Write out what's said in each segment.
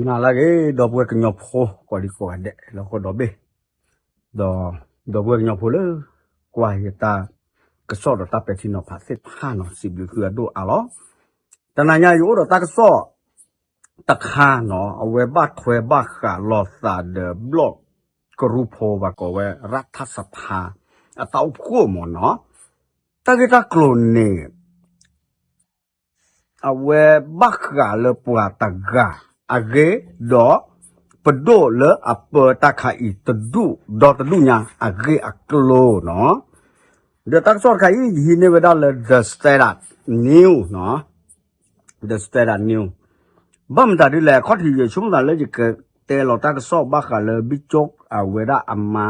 နၤလၢအဂ့ၤ ဒီပုၢ်ဝဲၢ်ကညီဖိ ကိးဒံကိးဂၤဒဲး လၢဟီၣ်ခိၣ်ဒီဘ့ၣ်, ဒီး ဒီပုၢ်ဝဲၢ်ကညီဖိလၢ ကွၢ်ယတၢ်ကစီၣ်ဒီးတၢ်ပဲာ်ထံနီၤဖးသ့ၣ်တဖၣ်နီၤ စံးဘျုးသုအဒိၣ်အါလီၤ. တနၤညါယအိၣ်ဒီးတၢ်ကစီၣ် တခါနီၤ အဝဲဘၣ်ထွဲဘၣ်ဃးလိာ်သးဒီးဘျီၣ်ကရူၢ်ဖိ ပှၤကိးဝဲရၢ်ထၣ်စဖါ အတၢ်အိၣ်ဖှိၣ်မ့ၢ်နီၤ, တၢ်ဂ့ၢ်တၢ်ကျိၤန့ၣ် အဝဲဘၣ်ဃးလၢပှၤတဂၤအဂ့ၢ် ဒီး ပဒိၣ်လၢအပၢတၢ်ခါအံၤတဒူၣ်ဒီတဒူၣ်ညါအဂ့ၢ်အကျိၤနီၤ, ဒီးတၢ်ကစီၣ်တခါအံၤ ယဟံးန့ၢ်ဝဲဒၣ်လၢ The Standard News နီၤ The Standard News ဘၣ်မတၤဒ်လဲၣ် အခီၣ်ထံးယဆိကမိၣ်သးလၢယကတဲလီၤတၢ်ကစီၣ်ဘၣ်ဃးလၢ ဘံၣ်ကၠိၣ် အဝဲဒၣ်အမါ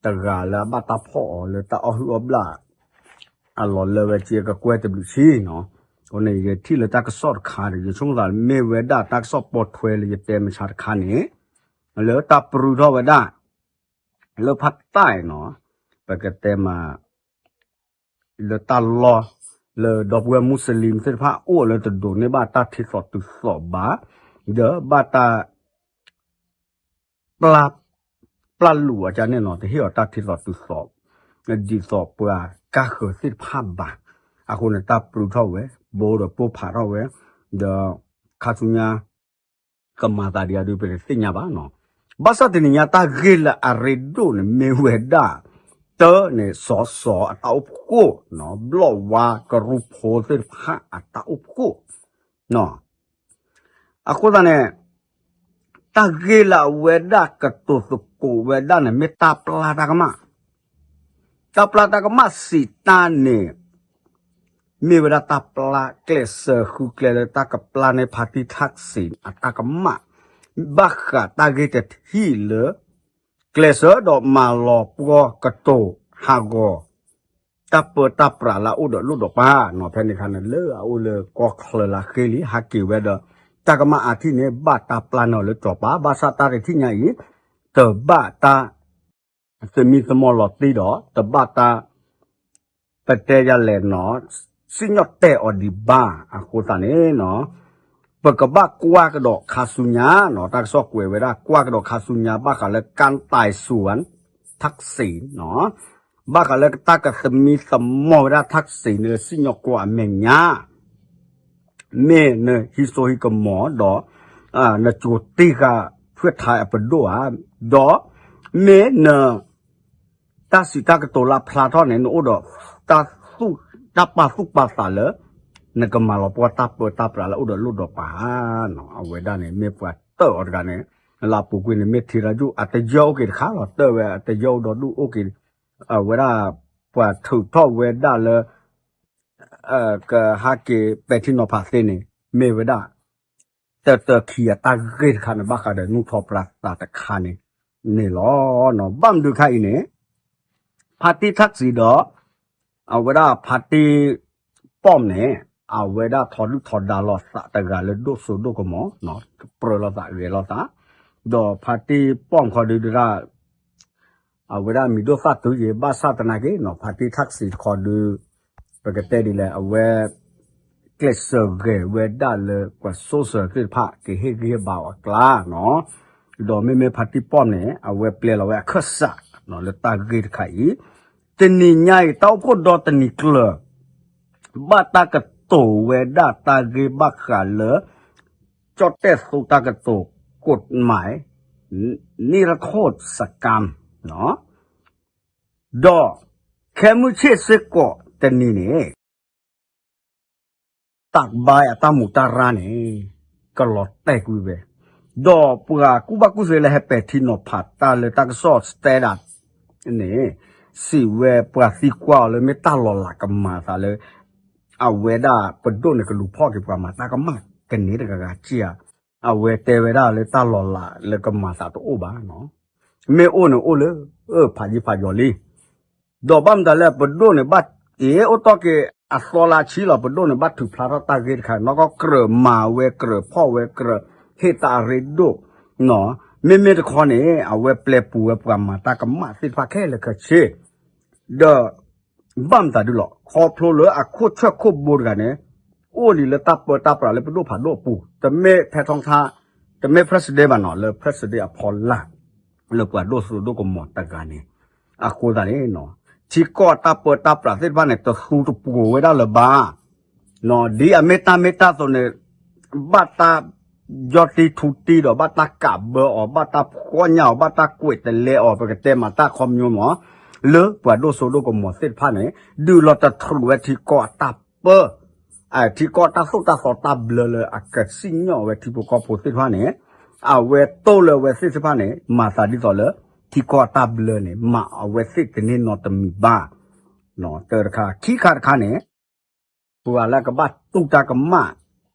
တဂၤလၢအဘၣ်တၢ်ဖီၣ်အီၤလၢတၢ်အီၣ်ဟုၣ်အီၣ်ဘျၣ် အလီၢ်လၢဝဲကကွဲၢ်တဘျုးဆံနီၤ, အဃိန့ၣ် ယထံၣ်လၢတၢ်ကစီၣ်တခါန့ၣ် ယဆိကမိၣ်သးမ့ၢ်ဝဲဒၣ်တၢ်ကစီၣ်ပိာ်ထွဲလၢယတဲမဆါတခါန့ၣ် လၢတၢ်ပြူထီၣ်ဝဲဒၣ် လၢဖးတၢ်နီၤ, ပကတဲမး လၢတၢ်လီၢ် လၢဒီပုၢ်ဝဲၢ်မူစလံသ့ၣ်တဖၣ်အိၣ်လၢတဒိးန့ၢ်ဘၣ်တၢ်ထံသီၣ်တုၤသီၣ်ဘၣ်, ဒီးဘၣ်တၢ် ပျၢ်လူၤအီၤကန့ၣ်နီၤ တဟ့ၣ်အီၤတၢ်ထံသီၣ်တုၤသီၣ် ဒ်သိးပှၤကါဃၢၤသ့ၣ်တဖၣ်ဘၣ်. အဃိန့ၣ် တၢ်ပြူထီၣ်ဝဲ ဘိဒီးပိၢ်ဖးထီၣ်ဝဲ ဒီး ခါဆူညါ ကမၤသးဒ်အံၤဒုး ပတသ့ၣ်ညါဘၣ်နီၤ. ဘၣ်ဆၣ်တနံၤညါတၢ်ဂ့ၢ်လၢအရ့ဒိၣ်န့ၣ် မ့ၢ်ဝဲဒၣ် တၢ်န့ၣ် စီၤစီၤအတၢ်အိၣ်ဖှိၣ်နီၤ ဘျီၣ်ဝါကရူၢ်ဖိသ့ၣ်တဖၣ်အတၢ်အိၣ်ဖှိၣ်နီၤ အဃိသတးန့ၣ် တၢ်ဂ့ၢ်လၢအဝဲဒၣ်ကတိၤသကိးဝဲဒၣ်န့ၣ် မ့ၢ်တၢ်ပျၢ်တၢ်ကမၣ်, တၢ်ပျၢ်တၢ်ကမၣ်စံးတၢ်န့ၣ် မ့ၢ်ဝဲဒၣ်တၢ်ပျၢ်ကျဲးစၢးဃုကျဲလၢတၢ်ကပျၢ်န့ၢ် ဖါတံၢ်ထၣ်စံး အတၢ်ကမၣ် ဘၣ်ဃးတၢ်ဂ့ၢ်တထံၣ်လၢ ကျဲးစၢးဒီးမၤလီၤပှီၢ်ကတိၤဟးဂီၤ တၢ်ပၢတၢ်ပြးလၢအအိၣ်ဒီးလိၣ်ဒီးပၢ်နီၤ ဖဲန့ၣ်အခါန့ၣ် လၢအအိၣ်လၢကီၢ်ချၢလၢအဃ့လံ ဟးက့ၤဝဲဒီး တၢ်ကမၣ်အါထံၣ်န့ၣ် ဘၣ်တၢ်ပျၢ်န့ၢ်အီၤလၢစီၤပၤ ဘၣ်ဆၣ်တၢ်တထံၣ်ညါအံၤ တဘၣ်တၢ် သမံသမိးလီၤတံၢ်ဒီး တဘၣ်တၢ် ပတဲယၤလဲၣ်နီၤ စံၣ်ညီၣ်တဲာ်အီၤဒံးဘၣ် အဃိသတးန့ၣ်နီၤ ပကဘၣ်ကွၢ်ကဒီးခါဆူညါနီၤ တၢ်ကစီၣ်ကွဲးဝဲဒၣ် ကွၢ်ကဒီးခါဆူညါ ဘၣ်ဃးလၢ ကၢၢ်တၢၢ်စူၣ် ထၣ်စံးနီၤ ဘၣ်ဃးလၢတၢ်ကသမံသမိးဝဲဒၣ်ထၣ်စံးန့ၣ် လၢစံၣ်ညီၣ်ကွီၢ်အမဲာ်ညါ မ့ၢ်နဟံးစိဟံးကမီၤဒီး နကိးတံၢ်ဃာ်ဖုၣ်ထါအပဒိၣ်ဧါ, ဒီးမ့ၢ်န တၢ်စံးတၢ်ကတိၤလၢအဖျါထီၣ်န့ၣ် နအိၣ်ဒီး တၢ်သူၣ် တၢ်ပာ်သူၣ်ပာ်သးလၢ နကမၤလီၤပှီၢ်တၢ်ပၢတၢ်ပြးလၢအိၣ်ဒီးလိၣ်ဒီးပၢ်ဧါနီၤ, အဝဲဒၣ်န့ၣ် မ့ၢ်ပှၤတၢၢ်အီၤတဂၤန့ၣ် လၢအပူၤကွံာ်န့ၣ် မ့ၢ်ထံရၣ်ယူၣ် အတယၢၢ်အိၣ်က့ၤတခါလီၤ, တၢၢ်ဝဲအတယၢၢ်အိၣ်ဒီးဒူၣ်အိၣ်က့ၤ အဝဲဒၣ် ပှၤထုးထီၣ်ဝဲဒၣ်လၢ ကဟးက့ၤပဲာ်ထံနီၤဖးသ့န့ၣ် မ့ၢ်ဝဲဒၣ် တၢတၢခံအတၢ်ဂ့ၢ်တခါန့ၣ် ဘၣ်ဃးဒီးနူၢ်ထီၣ်ပြးသးတခါန့ၣ် န့ၣ်လီၤ. ဘၣ်မနုၤခါအံၤန့ၣ် ဖါတံၢ်ထၣ်စံးဒီး အဝဲဒၣ်ဖါတံၢ်ပီၣ်န့ၣ် အဝဲဒၣ်ထီဒုၣ်ထီဒါလိာ်သးတဂၤလၢဒိၣ်စိဒိၣ်ကမီၤ ပြၢလိာ်သးဂဲၤလိာ်သး ဒီးဖါတံၢ်ပီၣ်ခီဒုဒၣ် အဝဲဒၣ်မံၤဒိၣ်သၣ်တုၤယံၤ ဘၣ်ဆၣ်သနာ်က့နီၤ ဖါတံၢ်ထၣ်စံးတခီဒု ပကတဲဒ်လဲၣ် အဝဲ ကျဲးစၢးဂဲၤဝဲဒၣ်လၢပှၤစိစၢၤသ့ၣ်တဖၣ် ကဟ့ၣ်ဂံၢ်ဟ့ၣ်ဘါအီၤအကျါနီၤ, ဒီးမ့မ့ၢ်ဖါတံၢ်ပီၣ်န့ၣ် အဝဲပျဲလီၤဝဲအခၢၣ်စး လၢတၢ်ဂ့ၢ်တခါအံၤ, တနံၤညါအံၤ တၢ်အိၣ်ဖှိၣ်ဒီတနံၤကျၢၤ ဘၣ်တၢ်ကတိၤဝဲဒၣ်တၢ်ဂ့ၢ်ဘၣ်ဃးလၢ ကၠီၣ်တဲၣ်သိတၢ်ကတိၤ กฎหมาย นิรโทษกรรม ဒီး ခဲမုၢ်ဆ့ၣ်စ့ၢ်ကီးတနံၤန့ၣ် တၢ်ဘါအတၢ်မူးတၢ်ရၢ်န့ၣ် ကလီၤတဲာ်ကွံာ်ဝဲ, ဒီးပှၤကူၣ်ဘၣ်ကူၣ်သ့လၢဟဲပဲာ်ထံနီၤဖးတၢ်လၢတၢ်ကစီၣ် standard န့ၣ် စံးဝဲပှၤသံကွၢ်အီၤလၢမ့ၢ်တၢ်လီၤလးကမၤသးလၢ အဝဲဒၣ်ပဒိၣ်န့ၣ်ကလူၤဖီၣ်က့ၤပှၤမၤတၢ်ကမၣ်ကန့ၢ်တဂၤဂၤက့ဧါ, အဝဲတဲဝဲဒၣ်လၢတၢ်လီၤလးလၢကမၤသးတအိၣ်ဘၣ်နီၤ, မ့ၢ်အိၣ်န့ၣ်အိၣ်လၢ အၢ ဖးယံာ်ဖးယီၤလံ ဒီးဘၣ်မတၤလဲၣ် ပဒိၣ်န့ၣ် ဘၣ်က့ၤအိၣ်တီၢ်က့ၤအသီလၢအဆံလီၤ ပဒိၣ်န့ၣ် ဘၣ်ထုးဖျါထီၣ်တၢ်ဂ့ၢ်တခါ နီၢ်ကီၢ်ကြၢးမၤဝဲ ကြၢးဖီၣ်ဝဲ ကြၢးဟ့ၣ်တၢ်အရ့ဒိၣ်, မ့မ့ၢ်တခီန့ၣ် အဝဲပျဲပူၤဝဲပှၤမၤတၢ်ကမၣ်သ့ၣ်တဖၣ်ခဲလၢာ်ခဲဆ့, ဒီး ဘၣ်မတၤဒုလီၤ ခီဖျိလၢအခိၣ်ဆၢၣ်ခိၣ်ဘိတဂၤန့ၣ် အိၣ်လံလၢတၢ်ပၢတၢ်ပြးလၢပဒိၣ်ဖးဒိၣ်အပူၤ တမ့ၢ်ဖဲထီထါ တမ့ၢ် president ဘၣ်နီၤ လၢ president အဖီလာ် လၢပှၤဒိၣ်စိဒိၣ်ကမီၤတဂၤန့ၣ်, အဃိသတးန့ၣ်နီၤ ထံကီၢ်အတၢ်ပၢတၢ်ပြးသ့ၣ်တဖၣ်န့ၣ် တသူတပှိၤဝဲဒၣ်လၢၤဘၣ် နီၤ ဒ်အမ့ၢ်တၢ်မ့ၢ်တၢ်တီန့ၣ် ဘၣ်တၢ်ယီၢ်တံၢ်ထူတံၢ်ဒီး ဘၣ်တၢ်ကးဘၢအီၤ ဘၣ်တၢ်ဖှီၣ်ညၣ်အီၤ ဘၣ်တၢ်ကွဲးတလဲအီၤ ပကတဲမၤတၢ်ခီပညီမး လၢပှၤဒိၣ်စိဒိၣ်ကမီၤသ့ၣ်တဖၣ်န့ၣ် ဒုးလီၤတတြူးဝဲထံကီၢ်အတၢ်ပၢ ထံကီၢ်တၢ်သိၣ်တၢ်သီတၢ်ဘျၢလၢအကစံၣ်ညီၣ်ဝဲထံဖိကီၢ်ဖိသ့ၣ်တဖၣ်န့ၣ် အဝဲတိၢ်လၢအဝဲသ့ၣ်တဖၣ်န့ၣ် မၤသးဒ်သိးလၢ ထံကီၢ်အတၢ်ဘျၢန့ၣ် မၤအဝဲသ့ၣ်တန့ၢ်နီတမံၤဘၣ် တၢတခါ ခံခါတခါန့ၣ် ပှၤလၢကဘၣ်တူၢ်တၢ်ကမၣ်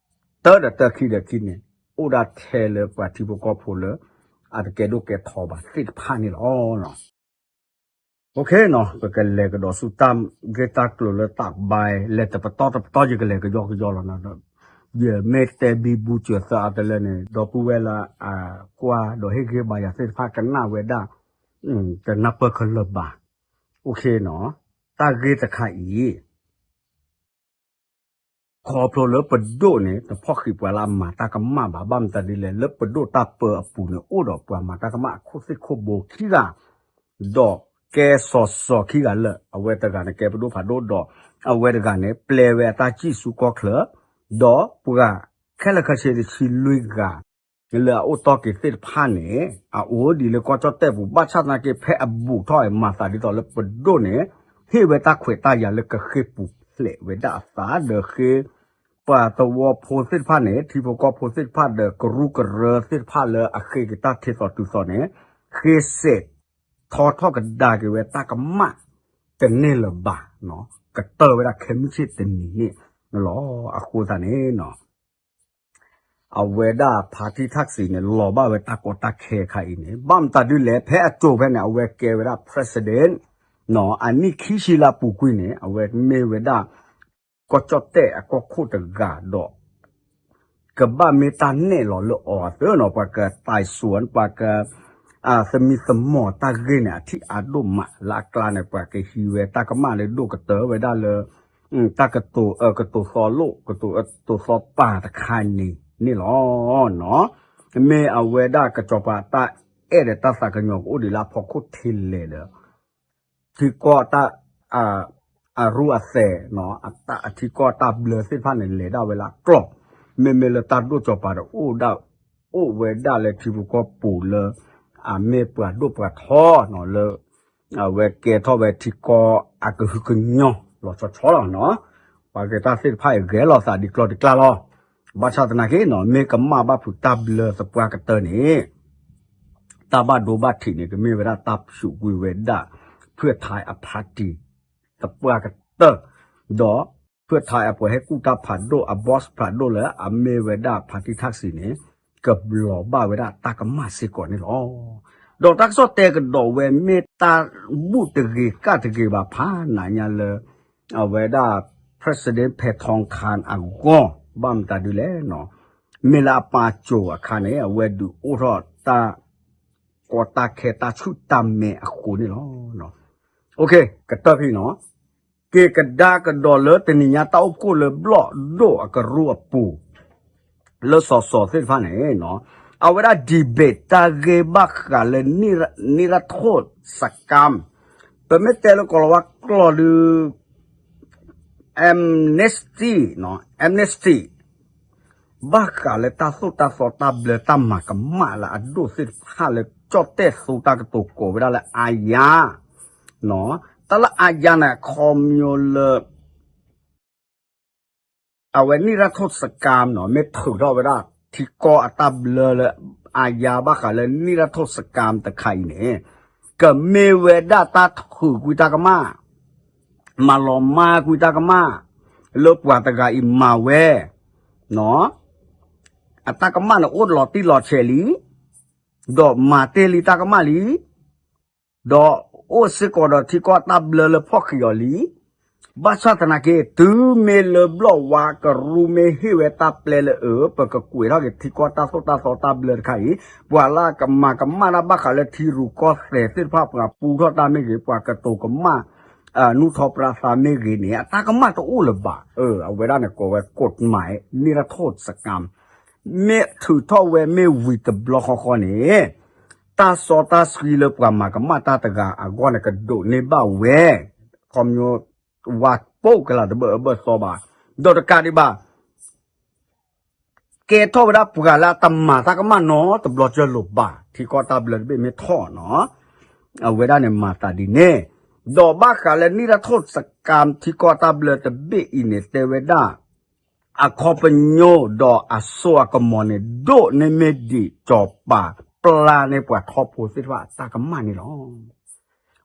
တၢဒီးတၢ ခံဒီးခံန့ၣ် အိၣ်ဒၣ်ထဲလၢပှၤထံဖိကီၢ်ဖိလၢ အတကဲဒိၣ်ကဲထီဘၣ်သ့ၣ်တဖၣ်န့ၣ်လီၤ. OK နီၤ ပကလဲၤကဒီးဆူတၢ်ဂ့ၢ်တၢ်ကျိၤလၢတၢ်ဘါ လဲၤတပတီၢ်တပတီၢ် ယကလဲၤကယီကယီလီၤနီၤ. ယမ့ၢ်တဲဘံဘူစၢၤသၢအါတလၢန့ၣ် ဒီပုၢ်ဝဲၢ်လၢအကွၢ်ဒီးဟ့ၣ်ဂံၢ်ဘါယၤသ့ၣ်တဖၣ်ကနၣ်ဝဲဒၣ် တနၢ်ပၢၢ်ခဲလၢာ်ဘၣ်. OK နီၤ တၢ်ဂ့ၢ်တခါအံၤ ခီဖျိလၢပဒိၣ်န့ၣ် တဖီၣ်ဃံးပှၤလၢအမၤတၢ်ကမၣ်ဘၣ်. ဘၣ်မတၤဒ်လဲၣ် လၢပဒိၣ်တၢ်ပၢအပူၤန့ၣ် အိၣ်ဒီးပှၤမၤတၢ်ကမၣ်အခိၣ်သ့ၣ်ခိၣ်ဘိခံဂၤ, ဒီးကဲစီၤစီၤခံဂၤလၢာ် အဝဲတဂၤန့ၣ် ကဲပဒိၣ်ဖးဒိၣ်ဒီး အဝဲတဂၤန့ၣ် ပျဲဝဲအတၢ်စံၣ်ဆူကီၢ်ချၢ, ဒီးပှၤခဲလၢာ်ခဲဆ့တဆံလွံၢ်ဂၤ လၢအအိၣ်တီၢ်က့ၤသ့ၣ်တဖၣ်န့ၣ် အအိၣ်ဒံးလၢကီၢ်ကၠီၣ်တဲၣ်ပူၤ ဘၣ်ဆၣ်သနာ်က့ ဖဲအဘူးထီၣ်အံၤ မၤသးဒ်သိးလၢပဒိၣ်န့ၣ် ဟ့ၣ်ဝဲတၢ်ခွဲးတၢ်ယာ်လၢကဃ့ၢ်ပူၤဖျဲးဝဲဒၣ်အသး ဒီးဃ့ပှၤသဝီဖိသ့ၣ်တဖၣ်န့ၣ် ထံဖိကီၢ်ဖိသ့ၣ်တဖၣ်ဒီးကရူၢ်ကရၢသ့ၣ်တဖၣ်လၢအဃ့က့ၤတၢ်ထံသီတုၤသီန့ၣ် ဃ့စဲးထီထီၣ်ကဒါက့ၤဝဲတၢ်ကမၣ်တန့ၢ်လၢၤဘၣ်, ကတၢၢ်ဝဲဒၣ်ခဲမုၢ်ဆ့ၣ်တနံၤန့ၣ်လီၤ. အဃိသတးန့ၣ် အဝဲဒၣ်ဖါတံၢ်ထၣ်စံးန့ၣ် လီၤဘၣ်ဝဲတၢ်ကီတၢ်ခဲအခါအံၤန့ၣ် ဘၣ်မတၤဒ်လဲၣ် ဖဲအစိၤဖဲန့ၣ် အဝဲကဲဝဲဒၣ် president အနံၣ်ခံဆံလၢအပူၤကွံာ်န့ၣ် အဝဲမ့ၢ်ဝဲဒၣ် ကီၢ်ကၠီၣ်တဲၣ်အကီၢ်ခိၣ်တဂၤဒီး ကဘၣ်မ့ၢ်တၢ်နဲၣ်လီၤလၢအီၤအသိးနီၤ ပှၤက ไต่สวน ပှၤက သမံသမိးတၢ်ဂ့ၢ်န့ၣ် အထံၣ်အါဒိၣ်မးလၢအကျါန့ၣ် ပှၤကဟံးဝဲတၢ်ကမၣ်လၢဒိၣ်ကတၢၢ်ဝဲဒၣ်လၢ တၢ်ကတိၤအၢကတိၤသီလိၣ် ကတိၤအၢကတိၤသီပာ်တခါန့ၣ်န့ၣ်လီၤ. မ့ၢ်အဝဲဒၣ်ကစီၤပၤတၢ်အဲၣ်ဒီးတၢ်သးကညီၤကအိၣ်ဒံးလၢအဖီခိၣ်ထဲလဲၣ်ဒီး ထံကီၢ်တၢ် အရူအသဲး အထံကီၢ်တၢ်ဘျၢသ့ၣ်တဖၣ်န့ၣ် လဲၤဒၣ်ဝဲလၢအကျီၢ်, မ့မ့ၢ်လၢတၢ်ဒိၣ်စီၤပၤဒီး အိၣ်ဒၣ် အိၣ်ဝဲဒၣ်လၢထံဖိကီၢ်ဖိလၢ အမ့ၢ်ပှၤဒိၣ်ပှၤထီနီၤလၢ အဝဲကဲထီၣ်ဝဲထံကီၢ်အကဟုကညီၢ်လီၤဆီဆီလီၤနီၤ. ပှၤဂဲၤတၢ်သ့ၣ်တဖၣ်အံၤ ဂဲၤလိာ်သးဒ်ကျီၢ်ဒ်ကျါလီၤ. ဘၣ်ဆၣ်သနာ်က့နီၤ မ့ၢ်ကမၣ်ဘၣ်ဖုးတၢ်ဘျၢသပှၢ်ကတၢၢ်န့ၣ် တၢ်ဘၣ်ဒိဘၣ်ထံးန့ၣ် ကမ့ၢ်ဝဲဒၣ်တၢ်ဆူးကွံာ်ဝဲဒၣ် ဖုၣ်ထါအ party သပှၢ်ကတၢၢ်, ဒီး ဖုၣ်ထါအပှၤဟဲကူၣ်တၢ်ဖးဒိၣ် အ boss ဖးဒိၣ်လၢအမ့ၢ်ဝဲဒၣ်ဖါတံၢ်ထၣ်စံးန့ၣ် ကလီၤဘၣ်ဝဲဒၣ်တၢ်ကမၣ်စ့ၢ်ကီးန့ၣ်လီၤ. ဒီးတၢ်ကစီၣ်တဲကဒီးဝဲမ့ၢ်တၢ်ဘူၣ်တဂ့ၤကၣ်တဂ့ၤဘၣ်ဖးနးညါလၢ အဝဲဒၣ် President ဖဲထီခါအဂီၢ် ဘၣ်မတၤဒ်လဲၣ်နီၤ, မ့ၢ်လၢအပာ်စိၤအခါန့ၣ် အဝဲဒုးအိၣ်ထီၣ်တၢ် ကီတၢ်ခဲတၢ်ဆူၣ်တၢ်မဲာ်အဃိန့ၣ်လီၤ. ကတၢၢ်ဖဲနီၤ, က့ၤကဒါကဒီးလၢတနံၤညါတၢ်အိၣ်ဖှိၣ်လၢဘျီၣ်ဒိၣ်အကရူၢ်အပူၤ လၢစီၤစီၤသ့ၣ်တဖၣ်န့ၣ် အဝဲဒၣ် debate တၢ်ဂ့ၢ်ဘၣ်ဃးလၢ နံၣ်ရထိၣ်စကၢမ် ပမ့ၢ်တဲလၢကီၢ်လီၤဝါကျိာ်ဒီး amnesty, amnesty ဘၣ်ဃးလၢတၢ်သိၣ်တၢ်သီတၢ်ဘျၢတၢ်မၤကမၣ်လၢအဒိၣ်သ့ၣ်တဖၣ်လၢကၠီၣ်တဲၣ်သိတၢ်ကတိၤကိးဝဲဒၣ်လၢအါယါ, တၢ်လၢအါယါန့ၣ် ခီပညီလၢ အဝဲ နံၣ်ရထိၣ်စကၢမ် နီၤ မ့ၢ်ထုးထီၣ်ဝဲဒၣ် ထံကီၢ်အတၢ်ဘျၢလၢ အါယါဘၣ်ဃးလၢ နံၣ်ရထိၣ်စကၢမ် တခါအံၤန့ၣ် ကမ့ၢ်ဝဲဒၣ်တၢ်ထုးကွံာ်တၢ်ကမၣ်, မၤလီၤမၢ်ကွံာ်တၢ်ကမၣ် လၢပှၤတဂၤအံၤမၤဝဲ အတၢ်ကမၣ်န့ၣ်အိၣ်လီၤတံၢ်လီၤဆဲးလံ, ဒီးမၤတ့ၢ်လံတၢ်ကမၣ်လံ ဒီးအိၣ်စ့ၢ်ကီးဒီးထံကီၢ်တၢ်ဘျၢလၢဖီၣ်ဃံးအီၤလံ. ဘၣ်ဆၣ်သနာ်က့ တုၤမ့ၢ်လၢဘျီၣ်ဝါကရူၢ်မ့ၢ်ဟ့ၣ်ဝဲတၢ်ပျဲလၢအၢ ပကကွဲးထီၣ်က့ၤထံကီၢ်တၢ်သိၣ်တၢ်သီတၢ်ဘျၢတခါအံၤ ပှၤလၢကမၤကမၣ်တၢ်ဘၣ်ဃးလၢထံရူၢ်ကီၢ်သဲးသ့ၣ်တဖၣ် ပှၤပူထီၣ်တၢ်မ့ၢ်ဂ့ၤ ပှၤကတိၤကမၣ် နူၢ်ထီၣ်ပြါသါမ့ၢ်ဂ့ၤန့ၣ် အတၢ်ကမၣ်တအိၣ်လၢၤဘၣ်. အဝဲဒၣ်န့ၣ်ကိးဝဲ กฎหมาย နံၣ်ရထိၣ်စကၢမ် မ့ၢ်ထုးထီၣ်ဝဲမ့ၢ်ဝံၤတဘျီဃီဃီန့ၣ် တၢ်စီတၢ်ဆှံလၢပှၤမၤကမၣ်တၢ်တဂၤအဂီၢ်န့ၣ် ကဒိးန့ၢ်ဘၣ်ဝဲ ခီဖျိ ဝါပိၢ်ကလၤတဘၢၣ်အၢဘၢၣ်သီဘၣ်. ဒီးတကးဒံးဘၣ် ကဲထီၣ်ဝဲဒၣ်ပှၤလၢအတမၤတၢ်ကမၣ်နီတဘျီကၢလိာ်ဘၣ် ထံကီၢ်တၢ်ဘျၢတဘ့ၣ်မ့ၢ်ထီၣ်နီၤ အဝဲဒၣ်န့ၣ်မၤသးဒ်န့ၣ်, ဒီးဘၣ်ဃးလၢနံၣ်တၢ်ထိၣ်စကၤထံကီၢ်တၢ်ဘျၢတဘ့ၣ်အံၤန့ၣ် တဲဝဲဒၣ် အခီပညီဒီးအစိအကမီၤန့ၣ် ဒိးန့ၢ်မ့ၢ်ဒံးစီၤပၤ ပျၢ်န့ၢ်ပှၤထီဖိသ့ၣ်တဖၣ်အတၢ်ကမၣ်န့ၣ်လီၤ.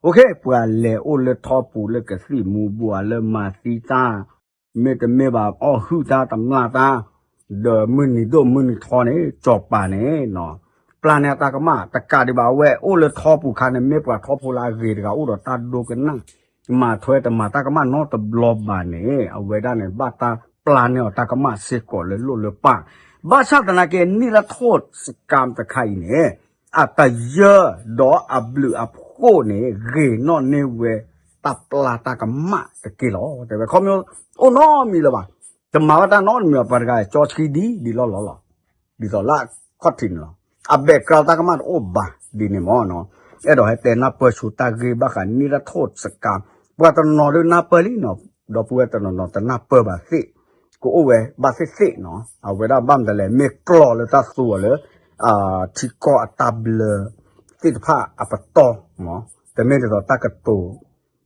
အိၣ်ခ့ပှၤလဲၤအိၣ်လၢထီပူၤလၢကသံၣ်မူၤဘှီးလၢမၤသံတၢ် မ့တမ့ၢ်ဘၣ်အီၣ်ဟုၣ်တၢ်တမျၢ်တၢ် ဒီးမုၢ်နံၤဒိၣ်မုၢ်နံၤထီန့ၣ် စီၤပၤန့ၣ် ပျၢ်န့ၢ်အတၢ်ကမၣ် တကးဒံးဘၣ်အဝဲအိၣ်လၢထီပူၤခါန့ၣ် မ့ၢ်ပှၤထီဖိလၢအဂ့ၤတဂၤအိၣ်ဒီးတၢ်ဒိကနၣ် မၤထွဲတမၤတၢ်ကမၣ်နီတဘျီဘၣ်န့ၣ် အဝဲဒၣ်န့ၣ် ဘၣ်တၢ်ပျၢ်န့ၢ်အီၤတၢ်ကမၣ်စ့ၢ်ကီးလၢလိၣ်လၢပၢ်, ဘၣ်ဆၣ်သနာ်က့ နံၣ်လၢထိၣ်စကၤတခါအံၤန့ၣ် အတယၢဒီးအဘျုးအဖှိၣ်န့ၣ် ဂ့ၤနီၣ်န့ၢ်ဝဲတၢ်ပျၢ်တၢ်ကမၣ်တက့ၢ်လီၤ. တဲဝဲခီဖျိ အိၣ်နီတမံၤလၢၤဘၣ်, တမၤဘၣ်တၢ်နီတမံၤလၢၤ ပှၤတဂၤကၠီဆှံဒ်ဒ်လီၢ်လီၢ်လီၤ. ဒ်သိးလၢအခီၣ်ထံးန့ၣ်လီၤ. အ background တၢ်ကမၣ်တအိၣ်ဘၣ်ဒ်န့ၣ်မ့ၢ်နီၤ, အဲၣ်ဒိးဟဲတဲနၢ်ပၢၢ်ဆိတၢ်ဂ့ၢ်ဘၣ်ဃးနံၣ်လၢထိၣ်စကၤ, ပှၤတနီၤဒုးနၢ်ပၢၢ်လံနီၤ, ဒီပုၢ်ဝဲၢ်တနီၤနီၤတနၢ်ပၢၢ်ဘၣ်သ့ၣ်, ကအိၣ်ဝဲဘၣ်သ့ၣ်သ့ၣ်နီၤ, အဝဲဒၣ်ဘၣ်မတၤလဲၣ် မ့ၢ်ကျီၢ်လၢတၢ်သူအီၤလၢ ထံကီၢ်အတၢ်ဘျၢသ့ၣ်တဖၣ်အပတီၢ်မ့ၢ်, တမ့ၢ်ဒ်သိးတၢ်ကတိၤ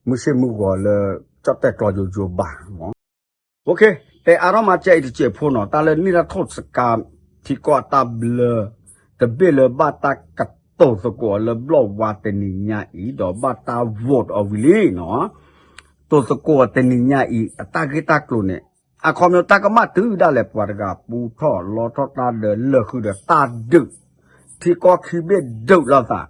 မုၢ်ဆ့ၣ်မုၢ်ဂီၤလၢ ကၠီၣ်တဲၣ်ကျီယိယိဘၣ်မ့ၢ် တဲအါထီၣ်မးကဲအံၤတစဲးဖိနီၤ, တၢ်လၢနံၣ်လၢထိၣ်စကၤ ထံကီၢ်အတၢ်ဘျၢ တဘ့ၣ်လၢဘၣ်တၢ်ကတိၤသကိးအီၤလၢဘျီၣ်ဝါတနံၤညါအံၤ ဒီးဘၣ်တၢ် vote အီၤဝံၤလံနီၤ, တိၤသကိးအီၤတနံၤညါအံၤ အတၢ်ဂ့ၢ်တၢ်ကျိၤန့ၣ် အခီပညီတၢ်ကမၣ်တုၤဒၣ်လဲာ် ပှၤတဂၤပူထီၣ်လီထီၣ်တၢ်ဒီးလၢာ်ဃုာ်ဒီးတၢ်ဒုး, ထံကီၢ်ခံဘ့ၣ်ဒုးလိာ်သး,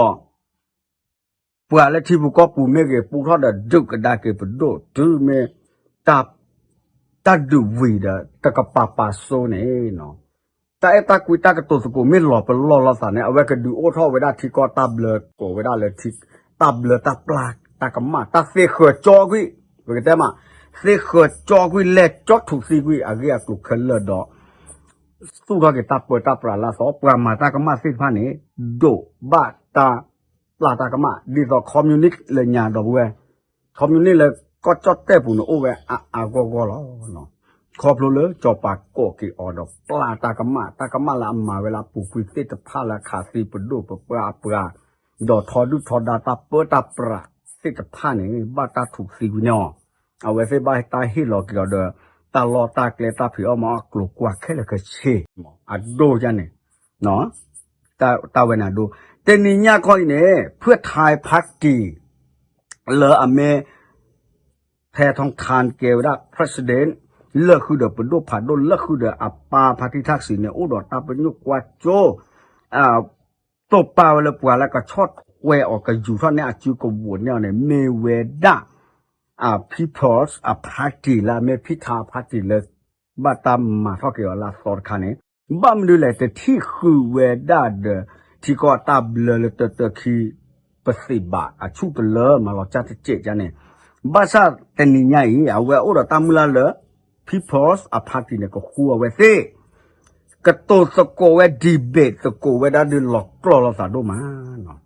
ဒီး ပှၤလၢထံပူၤကီၢ်ပူၤမ့ၢ်ဂ့ၤ ပူထီၣ်ဒီးဒုးကဒါက့ၤပဒိၣ်တုၤမ့ၢ် တၢ်ဒုးဝံၤဒီး တကပၤပာ်စိန့ၣ်, တၢ်အဲၣ်တၢ်ကွံတၢ်ကတိၤသကိးမ့ၢ်လီၤပလီၢ်လိာ်သးန့ၣ် အဝဲကဒုးအိၣ်ထီၣ်ဝဲဒၣ်ထံကီၢ်တၢ်ဘျၢကိးဝဲဒၣ်လၢ တၢ်ဘျၢတၢ်ပျၢ်တၢ်ကမၣ် တၢ်သ့ဃၢၤကၠီကွံာ်, ပကတဲမး သ့ဃၢၤကၠီကွံာ် လဲၤကၠီထူၣ်သံကွံာ်အဂ့ၢ်အကျိၤခဲလၢာ်ဒီး သူၣ်ထီၣ်က့ၤတၢ်ပၢတၢ်ပြးလၢအသီ ပှၤမၤတၢ်ကမၣ်သ့ၣ်တဖၣ်န့ၣ် ဒိးဘၣ်တၢ်ပျၢ်တၢ်ကမၣ် ဒ်သိး communist လၢညါဒီပုၢ်ဝဲၢ်, communist လၢကီၢ်ကၠီၣ်တဲၣ်ပူၤန့ၣ် အိၣ်ဝဲအါအါဂီၢ်ဂီၢ်လီၤ. ခီဖျိလၢစီၤပၤကိးက့ၤအီၤဒီးပျၢ်တၢ်ကမၣ် တၢ်ကမၣ်လၢအမၤဝဲလၢအပူၤကွံာ်သ့ၣ်တဖၣ်လၢအခးသံပဒိၣ်ပပှၢ်အပှၤ ဒီးထီဒုၣ်ထီဒါတၢ်ပၢတၢ်ပြးသ့ၣ်တဖၣ်န့ၣ် ဘၣ်တၢ်ထူၣ်သံကွံာ်န့ၢ်အီၤ, အဝဲသ့ၣ်ဘၣ်တၢ်ဟ့ၣ်လီၤက့ၤအီၤဒီး တၢ်လီၢ်တၢ်ကျဲတၢ်ဖံးအီၣ်မၤအီၣ်ကျိၤကွာ်ခဲလၢာ်ခဲဆ့ အဒိၣ်ယါန့ၣ် တၢ်ဝဲန့ၣ်အဒိ တနံၤညါခီအံၤန့ၣ် ဖုၣ်ထါ party လၢအမ့ၢ် ဖဲထီထၣ်ကဲဝဲဒၣ် president လၢာ်ဃုာ်ဒီးပဒိၣ်ဖးဒိၣ် လၢာ်ဃုာ်ဒီးအပၢ်ဖါတံၢ်ထၣ်စံးန့ၣ် အိၣ်ဒီးတၢ်ပညိၣ်ကွၢ်စိ တိာ်ပာ်ဝဲလၢပှၤလၢကဆီၣ်ထွဲအီၤ ကယူၤထီၣ်န့ၢ်အစုကဝဲၤန့ၢ်အီၤန့ၣ် မ့ၢ်ဝဲဒၣ် People's Party လၢအမ့ၢ်ဖုၣ်ထါ party လၢ ဘၣ်တၢ်မၤထီၣ်က့ၤအီၤလၢအသီတခါန့ၣ် ဘၣ်မနုၤလဲၣ် တထံၣ်ဃုာ်ဝဲဒၣ်ဒီး ထံကီၢ်တၢ်ဘျၢလၢတၢတၢခံ ပသ့ၣ်ဘၣ်အဆူၣ်တလၢ မၤလီၤကၢ်တစဲးကၢ်န့ၣ် ဘၣ်ဆၣ်တနံၤညါအံၤ အဝဲအိၣ်ဒီးတၢ်မုၢ်လၢ်လၢ People's Party န့ၣ် ကဃူအဝဲသ့ၣ် ကတိၤသကိးဝဲ debate သကိးဝဲဒၣ်ဒုးလီၤကျီၢ်လိာ်သးဒိၣ်မးနီၤ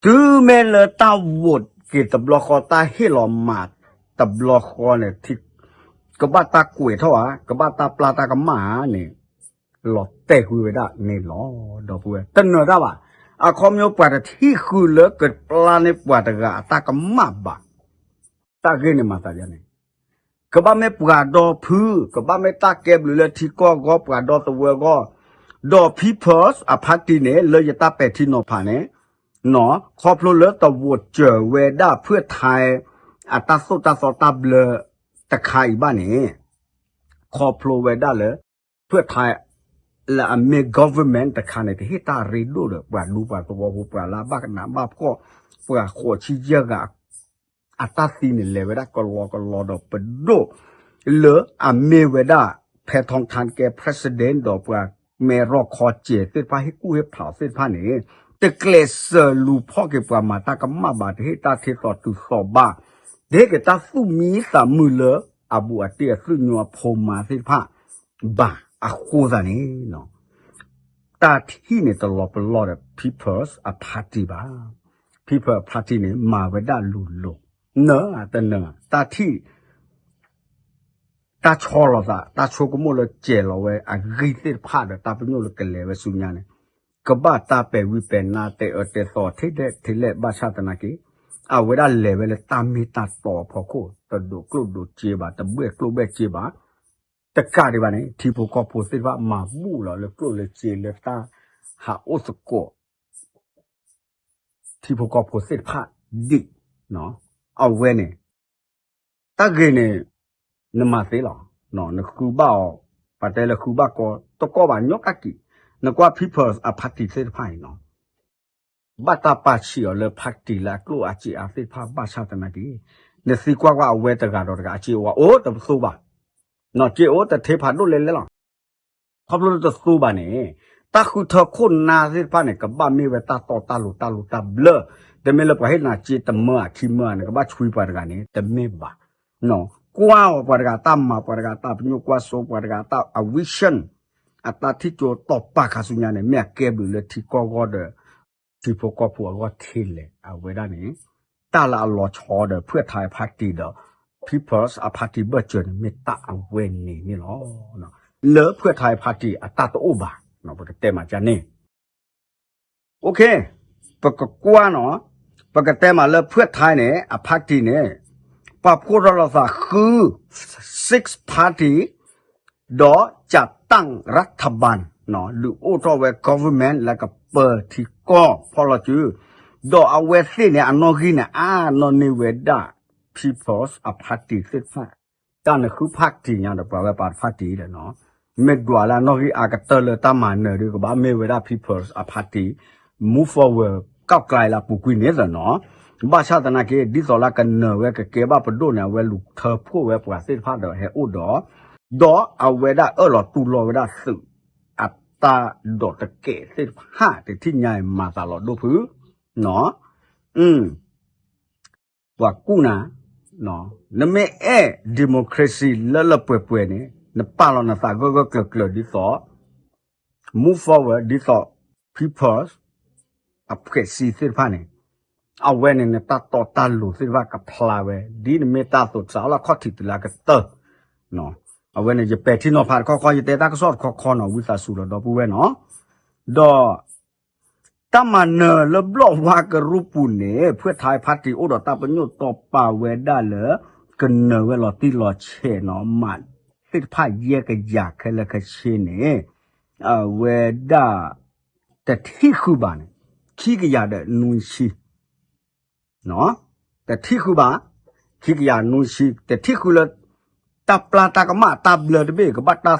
တုၤမ့ၢ်လၢတၢ် vote က့ၤတဘျီဃီ တၢ်ဟ့ၣ်လီၤမၤတဘျီဃီန့ၣ် ကဘၣ်တၢ်ကွဲးထီၣ်ဧါ ကဘၣ်တၢ်ပျၢ်တၢ်ကမၣ်ဧါန့ၣ် လီၤတဲာ်ကွံာ်ဝဲဒၣ်န့ၣ်လီၤ. ဒီပုၢ်ဝဲၢ် တနၢၤတၢ်ဘၣ်. အခီပညီပှၤတထံၣ်ဃုာ်လၢကပျၢ်န့ၢ်ပှၤတဂၤအတၢ်ကမၣ်ဘၣ်. တၢ်ဂ့ၢ်န့ၣ်မၤသးဒ်န့ၣ် ကဘၣ်မ့ၢ်ပှၤဒီဖု ကဘၣ်မ့ၢ်တၢ်ကဲဘျုးလၢထံကီၢ်အဂီၢ် ပှၤဒီသဝၢအဂီၢ်, ဒီး People's Party န့ၣ် လၢယတၢ်ပဲာ်ထံနီၤဖးန့ၣ် ခီဖျိလၢတ vote စၢၤဝဲဒၣ်ဖုၣ်ထါ အတၢ်သိၣ်တၢ်သီတၢ်ဘျၢတခါအံၤဘၣ်န့ၣ် ခီဖျိဝဲဒၣ်လၢ ဖုၣ်ထါ လၢအမ့ၢ် government တခါန့ၣ် ကဟ့ၣ်တၢ်ရ့ဒိၣ်ဒီး ပှၤဒူပှၤသဝီဖိ ပှၤလၢအဘၣ်ကနးဘၣ်ဖှီၣ် ပှၤဃိးဆံယဲၢ်ဂၤ အတၢ်သံန့ၣ် လဲၤဝဲဒၣ်ကလီကလီဒီးပဒိၣ် လၢအမ့ၢ်ဝဲဒၣ် ဖဲထီထါကဲ president ဒီးပှၤမဲၢ်ရီၢ်ခီစဲးသ့ၣ်တဖၣ် ဟ့ၣ်ကူၣ်ဟ့ၣ်ဖးအီၤသ့ၣ်တဖၣ်န့ၣ် တကျဲးစၢးလူၤဖီၣ်က့ၤပှၤမၤတၢ်ကမၣ်ဘၣ် တဟ့ၣ်တၢ်ထ့သိးတုၤသိးဘၣ် တဟ့ၣ်က့ၤတၢ်သူၣ်မံသးမုာ်လၢအဘူးအတံၢ်အသုးညိအဖိမါသ့ၣ်တဖၣ် ဘၣ်အဃိသတးန့ၣ် တၢ်ထံၣ်န့ၣ်တလီၤပလီၢ်ဒီး People's Party ဘၣ်. People's Party န့ၣ် မၤဝဲဒၣ်လူၤလိာ် နၢၤတနၢၤ တၢ်ထံၣ် တၢ်ဆီလီၤသး တၢ်ဆိကမိၣ်လၢကဲၤလီၤဝဲအဂံၢ်သ့ၣ်တဖၣ်ဒီး တၢ်ပညိၣ်လၢကလဲၤဝဲဆူညါန့ၣ် ကဘၣ်တၢ်ပဲာ်ဝံၤပဲာ်နါ တဲအၢတဲသီ ထဲလဲၣ်ထဲလဲၣ် ဘၣ်ဆၣ်သနာ်က့ အဝဲဒၣ်လဲၤဝဲလၢတၢ်မ့ၢ်တၢ်တီအဖီခိၣ် တဒိးကျိၣ်ဒိးစ့ဘၣ် တဘှဲၣ်ကျိၣ်ဘှဲၣ်စ့ဘၣ် တကးဒံးဘၣ်န့ၣ် ထံဖိကီၢ်ဖိသ့ၣ်တဖၣ်မၤဘူၣ်လီၤလၢကျိၣ်လၢစ့လၢတၢ်ဟးအိၣ်သကိး ထံဖိကီၢ်ဖိသ့ၣ်တဖၣ်ဒံး အဝဲန့ၣ် တၢ်ဂ့ၤန့ၣ် နမၤသ့လီၤ. နဃုဘၣ်အီၤ ပှၤတဲလၢဃုဘၣ်ကီ တကီဘၣ်ညီကက့ၤ နကွၢ် People's Party သ့ၣ်တဖၣ်အံၤနီၤ ဘၣ်တၢ်ပာ်ဆံးအီၤလၢ party လၢအကျိၣ်အစ့အါသ့ၣ်တဖၣ် ဘၣ်ဆၣ်သနာ်က့ နသံကွၢ်ကွၢ်အဝဲတဂၤဒီးတဂၤ အစ့အိၣ်ဝဲအိၣ်တပသိဘၣ် စ့အိၣ်တထဲဖးဒိၣ်လဲၣ်လဲၣ်လီၤ. ခီဖျိလၢတသိဘၣ်န့ၣ် တၢ်ဃုထၢခိၣ်နၢ်သ့ၣ်တဖၣ်န့ၣ် ကဘၣ်မ့ၢ်ဝဲတၢ်တီတၢ်လိၤတၢ်လိၤတၢ်ဘျၢ တမ့ၢ်လၢပှၤဟ့ၣ်နၤစ့တမၢအခံမၢန့ၣ် ကဘၣ်ဆွံပှၤတဂၤန့ၣ် တမ့ၢ်ဘၣ်. ကွၢ်အီၤပှၤတဂၤတၢ်မၤ ပှၤတဂၤတၢ်ပညိၣ်ကွၢ်စိ ပှၤတဂၤတၢ်အ vision အတၢ်ထံၣ်ကၠိတီၢ်ပာ်ခါဆူညါန့ၣ် မ့ၢ်အကဲဘျုးလၢထံကီၢ်ဂီၢ်ဒီး ထံဖိကီၢ်ဖိအဂီၢ်ထဲလဲၣ် အဝဲဒၣ်န့ၣ် တၢ်လၢအလီၤဆီဒီး ဖုၣ်ထါအ party ဒီး People's Party ဘၢၣ်စၢၤန့ၣ် မ့ၢ်တၢ်အဝဲန့ၣ်န့ၣ်လီၤ. လၢဖုၣ်ထါအ party အတၢ်တအိၣ်ဘၣ် ပကတဲမးကန့ၣ် OK ပကကွၢ်နီၤ ပကတဲမးလၢဖုၣ်ထါန့ၣ် အ party န့ၣ် ပာ်ဖှိၣ်ထီၣ်လိာ်သးဃု six party ဒီး จัดตั้งรัฐบาล ဒုးအိၣ်ထီၣ်ဝဲ government လၢကပၢထံကီၢ်ဖီၣ်လီၤစု ဒီးအဝဲသ့ၣ်န့ၣ် အနီၣ်ဂံၢ်န့ၣ် အါနီၣ်န့ၢ်ဝဲဒၣ် People's Party သ့ၣ်တဖၣ် တၢ်နဃု party ညါဒီး ပှၤဝဲပာ်တ party ဒီးနီၤ မ့ၢ်ဒွးလၢအနီၣ်ဂံၢ်အါကတၢၢ်လၢတၢ်မၤနၢၤဒီး ကဘၣ်မ့ၢ်ဝဲဒၣ် People's Party Move Forward ကီၢ်ကျါလၢအပူၤကွံာ်န့ၣ်သနီၤ ဘၣ်ဆၣ်သနာ်က့ ဒ်သိးလၢကနၢၤဝဲကကဲဘၣ်ပဒိၣ်န့ၣ် အဝဲလူၤထၢဖှိၣ်ဝဲပှၤသ့ၣ်တဖၣ်ဒီးဟဲအိၣ်ဒီး ဒီးအဝဲဒၣ်အၢၣ်လီၤတူၢ်လိာ်ဝဲဒၣ်သုး အတၢ်ဒိးတကဲးသ့ၣ်တဖၣ် တထံၣ်ညါအံၤမၤသးလီၤဒိၣ်ဖု ပှၤကူၣ်နၤ နမ့ၢ်အဲၣ် democracy လၢလၢပှဲၤပှဲၤန့ၣ် နပာ်လီၤနသးဂၢၢ်ဂၢၢ်ကျၢၤကျၢၤဒ်သိး Move Forward ဒ်သိး People's အဖှဲးစံသ့ၣ်တဖၣ်န့ၣ် အဝဲန့ၣ် နတၢ်တီတၢ်လိၤသ့ၣ်တဖၣ်ကဖျါဝဲ ဒ်နမ့ၢ်တၢ်သိးစးအလီၢ်ခီၣ်ထံးတုၤလၢအကတၢၢ် အဝဲန့ၣ် ယပဲာ်ထံနီၤဖးတခီခီ ယတဲတၢ်ကစီၣ်တခီခီနီၤ ဝံသးစူၤလီၤဒီပုၢ်ဝဲၢ်နီၤ ဒီး တၢ်မၤနၢၤလၢဘျီၣ်ဝါကရူၢ်ပူၤန့ၣ် ဖုၣ်ထါ party အိၣ်ဒီးတၢ်ပညိၣ်တီပာ်ဝဲဒၣ်လၢ ကနၢၤဝဲလီၤတံၢ်လီၤဆဲးနီၤ မးသ့ၣ်တဖၣ်ယဲၢ်ကယၤခဲလၢာ်ခဲဆ့န့ၣ် အဝဲဒၣ် တထံၣ်ဃုာ်ဘၣ်န့ၣ် ခံကယၤဒီးနွံဆံ တထံၣ်ဃုာ်ဘၣ် ခံကယၤနွံဆံ တထံၣ်ဃုာ်လၢ တၢ်ပျၢ်တၢ်ကမၣ်တၢ်ဘျၢတဘ့ၣ် ကဘၣ်တၢ်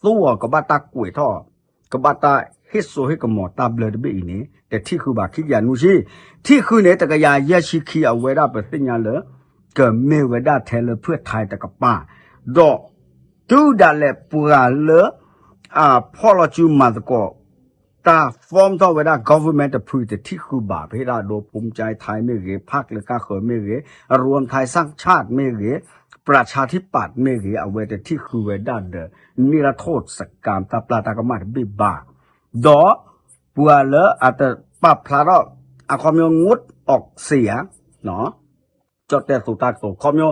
သူအီၤ ကဘၣ်တၢ်ကွဲးထီၣ် ကဘၣ်တၢ်ဟ့ၣ်စိဟ့ၣ်ကမီၤတၢ်ဘျၢတဘ့ၣ်အံၤန့ၣ် တထံၣ်ဃုာ်ဘၣ် ခံကယၤနွံဆံ ထံၣ်ဃုာ်န့ၣ် တကယၤယဲၢ်ဆံခံ အဝဲဒၣ်ပသ့ၣ်ညါလၢ ကမ့ၢ်ဝဲဒၣ်ထဲလၢဖုၣ်ထါတကပၤ ဒီး တုၤဒၣ်လဲာ်ပှၤလၢ အဖီၣ်လီၤစုမၤသကိး တၢ် form ထီၣ်ဝဲဒၣ် government တဖုတထံၣ်ဃုာ်ဘၣ် ပဟ့ၣ်ဒၣ်ဒိ ภูมิใจไทย မ့ၢ်ဂ့ၤ พรรคလၢကါဃၢၤမ့ၢ်ဂ့ၤ รวมไทยสร้างชาติ မ့ၢ်ဂ့ၤ ประชาธิปัตย์ မ့ၢ်ဂ့ၤ အဝဲတထံၣ်ဃုာ်ဝဲဒၣ်ဒီး นิรโทษกรรม တၢ်ပျၢ်တၢ်ကမၣ်တဘ့ၣ်ဘၣ် ဒီး ပှၤလၢအတပာ်ဖျါထီၣ် အခီပညီ งดออกเสียง ကၠီၣ်တဲၣ်သိးတၢ်ကတိၤ ခီပညီ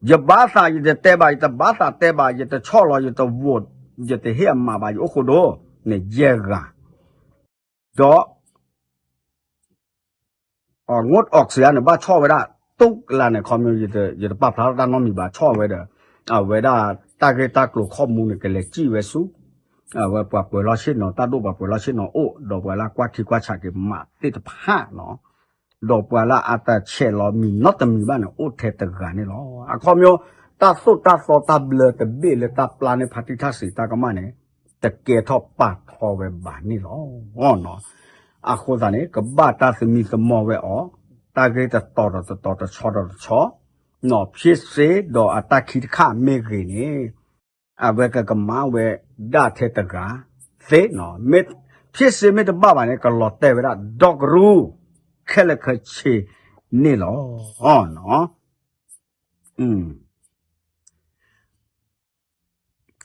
ယဘၣ်သးယတတဲဘၣ် ယတဘၣ်သးတဲဘၣ် ယတဆီၣ်လီၤ ယတ vote ယတဟ့ၣ်အမးဘၣ် ယအိၣ်ဃိဒိၣ်န့ၣ် ယဲၢ်ဂၤ ဒီး งดออกเสียง န့ၣ် ဘၣ်ဆီၣ်ဝဲဒၣ် တုၤလၢန့ၣ် ခီပညီ ယတပာ်ဖျါထီၣ်တၢ်နီတမံၤဘၣ် ဆီၣ်ဝဲဒီး အဝဲဒၣ်တၢ်ဂ့ၢ်တၢ်ကျိၤခီၣ်မူန့ၣ် ကလဲၤစံၣ်ဝဲဆူ အဝဲပှၤပှဲၤလီၢ်ဆ့ၣ်နီၤ တၢ်ဒိၣ်ပှၤပှဲၤလီၢ်ဆ့ၣ်နီၤအိၣ် ဒီးပှၤလၢအကွၢ်ထံကွၢ်ဆးက့ၤမးသ့ၣ်တဖၣ်နီၤ ဒီးပှၤလၢအတဆဲးလီၤမံၤနီတမံၤဘၣ်န့ၣ် အိၣ်ထဲတဂၤန့ၣ်လီၤ. အခီပညီ တၢ်သိၣ်တၢ်သီတၢ်ဘျၢတဘ့ၣ်လၢတၢ်ပျၢ်န့ၢ်ဖါတံၢ်ထၣ်စံးတၢ်ကမၣ်န့ၣ် တကဲထီၣ်ပာ်ထီဝဲဘၣ်န့ၣ်လီၤ. အဃိသတးန့ၣ် ကဘၣ်တၢ်သမံသမိးဝဲအီၤ တၢ်ဂ့ၢ်တတီၤဒီးတတီၤ တဆီဒီးတဆီ ဖံစ့ဒီးအတၢ်ခံတခါမ့ၢ်ဂ့ၤန့ၣ် အဝဲကကမၤဝဲဒၣ်ထဲတဂၤသ့နီၤ ဖံစ့မ့ၢ်တဘၣ်ဘၣ်န့ၣ် ကလီၤတဲာ်ဝဲဒၣ်ဒီကရူၢ် ခဲလၢာ်ခဲဆ့န့ၣ်လီၤ.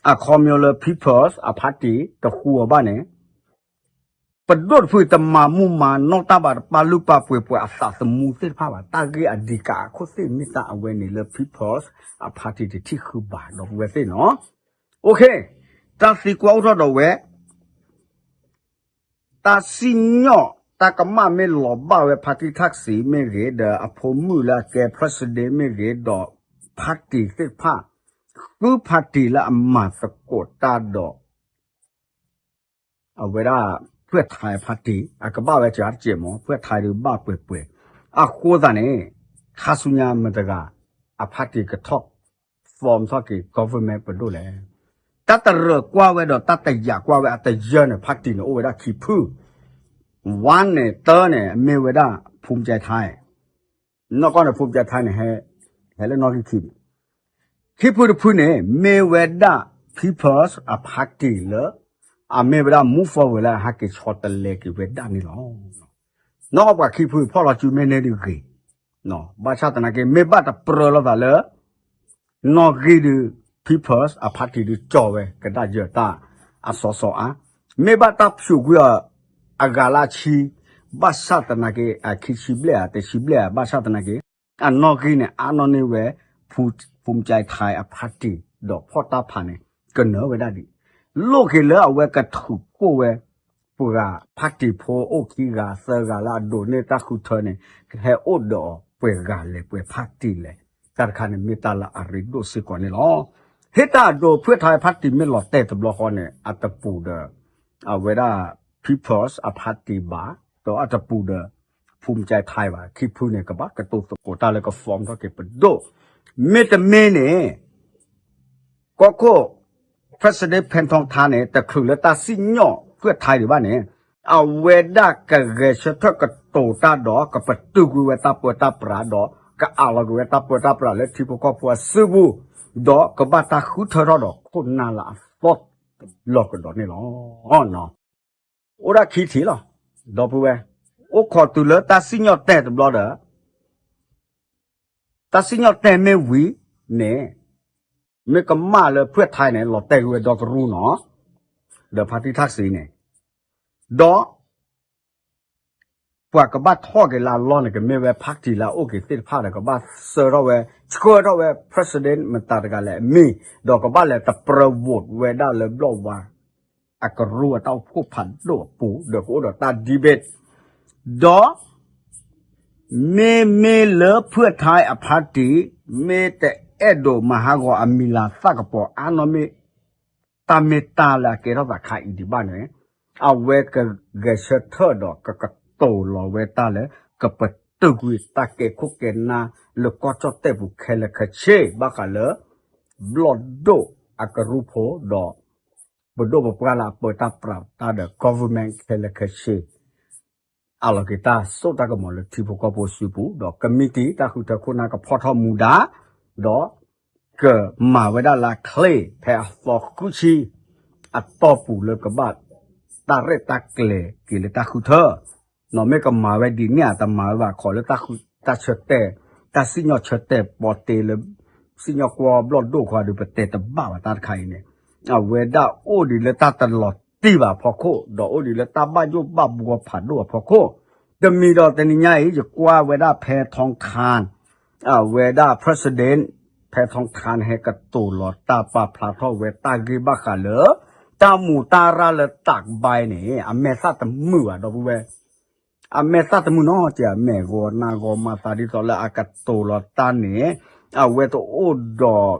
အ အခီပညီလၢ People's အ party တဃူအီၤဘၣ်န့ၣ် ပဒိၣ်တဖုတမၤမူမၤနီၢ်တၢ်ဘၣ် တပာ်လုၢ်ပာ်ပှ့ၤပှၤအသးသမူသ့ၣ်တဖၣ်ဘၣ်. တၢ်ဂ့ၢ်အဓိကအခိၣ်သ့ၣ်မ့ၢ်တၢ်အဝဲန့ၣ်လၢ People's အ party တထံၣ်ဃုာ်ဘၣ် ဒီပုၢ်ဝဲၢ်သ့ၣ်နီၤ. တၢ်သံကွၢ်အိၣ်ထီၣ်ဒီးဝဲ တၢ်စံၣ်ညီၣ်တၢ်ကမၣ်မ့ၢ်လီၤဘၣ်ဝဲ ဖါတံၢ်ထၣ်စံမ့ၢ်ဂ့ၤ ဒီးအဖိမုၣ်လၢအကဲ president မ့ၢ်ဂ့ၤ ဒီး party သ့ၣ်တဖၣ် ဃု party လၢအမၤသကိးတၢ်ဒီး အဝဲဒၣ် ဖုၣ်ထါ party အကဘၣ်ဝဲစှၤတစဲးမး ဖုၣ်ထါဒုးဘၣ်ပှဲၤပှဲၤ. အဃိသတးန့ၣ် ခါဆူညါမတၤတဂၤ အ party ကထီၣ် form ထီၣ်က့ၤ government ပဒိၣ်လဲၣ်. တၢ်တရၢၢ်ကွၢ်ဝဲဒီးတၢ်တယာ်ကွၢ်ဝဲအတယၢၢ်န့ၣ် party န့ၣ် အိၣ်ဝဲဒၣ်ခံဖုၣ်. One န့ၣ် တၢန့ၣ် မ့ၢ်ဝဲဒၣ် ဖူမကဲထါ နီၢ်ကီၢ်န့ၣ် ဖူမကဲထါန့ၣ် ဟဲလၢနီၣ်ဂံၢ်ခံန့ၣ် ခံဖုၣ်တဖုၣ်န့ၣ် မ့ၢ်ဝဲဒၣ် People's အ party လၢ အမ့ၢ်ဝဲဒၣ် move forward လၢအဟဲက့ၤဆီတလဲက့ၤဝဲဒၣ်န့ၣ်လီၤ. နီၢ်ကီၢ်ပှၤခံဖုၣ်ဖီၣ်လီၤစုမ့ၢ်န့ၢ်ဒုးဂ့ၤ, ဘၣ်ဆၣ်သနာ်က့ မ့ၢ်ဘၣ်တပြၢလိာ်သးလၢ နီၣ်ဂံၢ်ဒုး People's အ party ဒုးကၠီဝဲကဒါယၢၤတၢ်အစီစီအါ, မ့ၢ်ဘၣ်တၢ်ဖျိးကွံာ်အီၤ အဂၤလၢအဆံ, ဘၣ်ဆၣ်သနာ်က့ အခံဆံဘျဲၣ်ဧါ တဆံဘျဲၣ်ဧါ ဘၣ်ဆၣ်သနာ်က့ အနီၣ်ဂံၢ်န့ၣ် အါနီၣ်န့ၢ်ဝဲ ဖူမကဲထါ အ party ဒီးဖီၣ်တၢ်ဖးန့ၣ် ကနၢၤဝဲဒၣ်ဒံး, လိၣ်က့ၤလၢအဝဲကထုးဖှိၣ်ဝဲ ပှၤ party ဖိအိၣ်ခံဂၤသၢဂၤလၢအဒိးန့ၢ်တၢ်ဃုထၢန့ၣ် ကဟဲအိၣ်ဒီးပှဲၤဂၤလဲၣ် ပှဲၤ party လဲၣ်, တၢ်တခါန့ၣ်မ့ၢ်တၢ်လၢအရ့ဒိၣ်စ့ၢ်ကီးန့ၣ်လီၤ. ဟ့ၣ်တၢ်အဒိ ဖုၣ်ထါ party မ့ၢ်လီၤတဲာ်တဘျီဃီန့ၣ် အတပူၤဒီး အဝဲဒၣ် People's အ party ဘၣ်, ဒီးအတပူၤဒီး ဖူမကဲထါ ဘၣ်, ခံဖုန့ၣ် ကဘၣ်ကတိၤသကိးတၢ်လၢက form ထီၣ်က့ၤပဒိၣ်, မ့တမ့ၢ်န့ၣ် ကီၢ်ခိၣ် president ဖဲထီထါန့ၣ် တချုးလၢတၢ်စံၣ်ညီၣ်ဖုၣ်ထါဒံးဘၣ်န့ၣ် အဝဲဒၣ်ကဂဲၤဆၢထၢၣ်ကတိၤတၢ်ဒီး ကပတုာ်ကွံာ်ဝဲတၢ်ပၢတၢ်ပြးဒီး ကအးလီၤက့ၤဝဲတၢ်ပၢတၢ်ပြးလၢထံဖိကီၢ်ဖိအစုပူၤ, ဒီးကဘၣ်တၢ်ဃုထၢထီၣ်ဒီးခိၣ်နၢ်လၢအသီၣ်လီၤကဒီးန့ၣ်လီၤ. အိၣ်ဒၣ်ခံထံၣ်လီၤ. ဒီပုၢ်ဝဲၢ်, အိၣ်ခိးတုၤလၢတၢ်စံၣ်ညီၣ်တဲာ်တဘျီဒီး တၢ်စံၣ်ညီၣ်တဲာ်မ့ၢ်ဝံၤန့ၣ် မ့ၢ်ကမၣ်လၢဖုၣ်ထါန့ၣ် လီၤတဲာ်ကွံာ်ဝဲဒီကရူၢ်နီၤ, ဒီးဖါတံၢ်ထၣ်စံန့ၣ်, ဒီး ပှၤကဘၣ်ထီၣ်က့ၤလၢအလီၢ်န့ၣ် ကမ့ၢ်ဝဲ party လၢအအိၣ်က့ၤသ့ၣ်တဖၣ်ဒီး ကဘၣ်ဆှၢထီၣ်ဝဲ, ဆှၢထီၣ်ဝဲ president မတၤတဂၤလဲၣ်အမံၤ, ဒီးကဘၣ်လဲၤတပြၢ vote ဝဲဒၣ်လၢဘျီၣ်ဝါ အကရူၢ်အတၢ်အိၣ်ဖှိၣ်ဖးဒိၣ်အပူၤ ဒီးကအိၣ်ဒီးတၢ် debate, ဒီး မ့မ့ၢ်လၢဖုၣ်ထါအ party မ့ၢ်တအဲၣ်ဒိးမၤဟးဂီၤအမံၤလၤသၣ်ကပီၤအါနီၣ်မ့ၢ် တၢ်မ့ၢ်တၢ်လၢအကဲထီၣ်သးခါအံၤဒံးဘၣ်န့ၣ်, အဝဲကဂဲၤဆၢထၢၣ်ဒီးကကတိၤလီၤဝဲတၢ်လၢ ကပတုာ်ကွံာ်တၢ်ကဲခိၣ်ကဲနၢ်လၢကီၢ်ကၠီၣ်တဲၣ်ပူၤခဲလၢာ်ခဲဆ့ ဘၣ်ဃးလၢ ဘျီၣ်ဒိၣ်အကရူၢ်ဖိဒီး ပဒိၣ်ပပှၢ်လၢအပၢတၢ်ပြးတၢ်ဒီး government ခဲလၢာ်ခဲဆ့ အးလီၤက့ၤတၢ်စိတၢ်ကမီၤလၢထံဖိကီၢ်ဖိစုပူၤ ဒီး committee တၢ်ဃုထၢခိၣ်နၢ်ကဖီၣ်ထီၣ်မူဒါ, ဒီးကမၤဝဲဒၣ်လၢ clear ဖဲအသီဃုဆံ အတီၢ်ပူၤလၢကဘၣ်တၢ်ရဲၣ်တၢ်ကျဲၤက့ၤလၢတၢ်ဃုထၢ, နီၢ်မ့ၢ်ကမၤဝဲဒ်န့ၣ်ဧါ တမၤဝဲဘၣ် ခီလၢတၢ်ဃုတၢ်ဆၢတဲာ်, တၢ်စံၣ်ညီၣ်ဆၢတဲာ်ပီတ့လၢ စံၣ်ညီၣ်ကွီၢ်ဘျီၣ်ဒိၣ်ခွါဒီး ပတဲတဘၣ်ဘၣ်တၢ်တခါအံၤန့ၣ်, အဝဲဒၣ်အိၣ်ဒံးလၢတၢ်တလီၤတံၢ်ဘၣ်အဖီခိၣ် ဒီးအိၣ်ဒံးလၢတၢ်ဘၣ်ယိၣ်ဘၣ်ဘှီဖးဒိၣ်အဖီခိၣ်, တမံၤဒီးတနံၤညါအံၤ ယကွၢ်ဝဲဒၣ်ဖဲထီခါ အဝဲဒၣ် president ဖဲထီခါန့ၣ် ဟဲကတိၤလီၤတၢ်ပာ်ဖျါထီၣ်ဝဲတၢ်ဂ့ၢ်ဘၣ်ဃးလၢ တၢ်မူးတၢ်ရၢ်လၢတၢ်ကဘါန့ၣ် အမဲာ်သၣ်တမုာ်ဘၣ် ဒီပုၢ်ဝဲၢ်, အမဲာ်သၣ်တမုာ်နီတစဲး အမဲာ်ဂီၤနါဂီၤမၤသးဒ်သိးလၢ အကတိၤလီၤတၢ်န့ၣ် အဝဲတအိၣ်ဒီး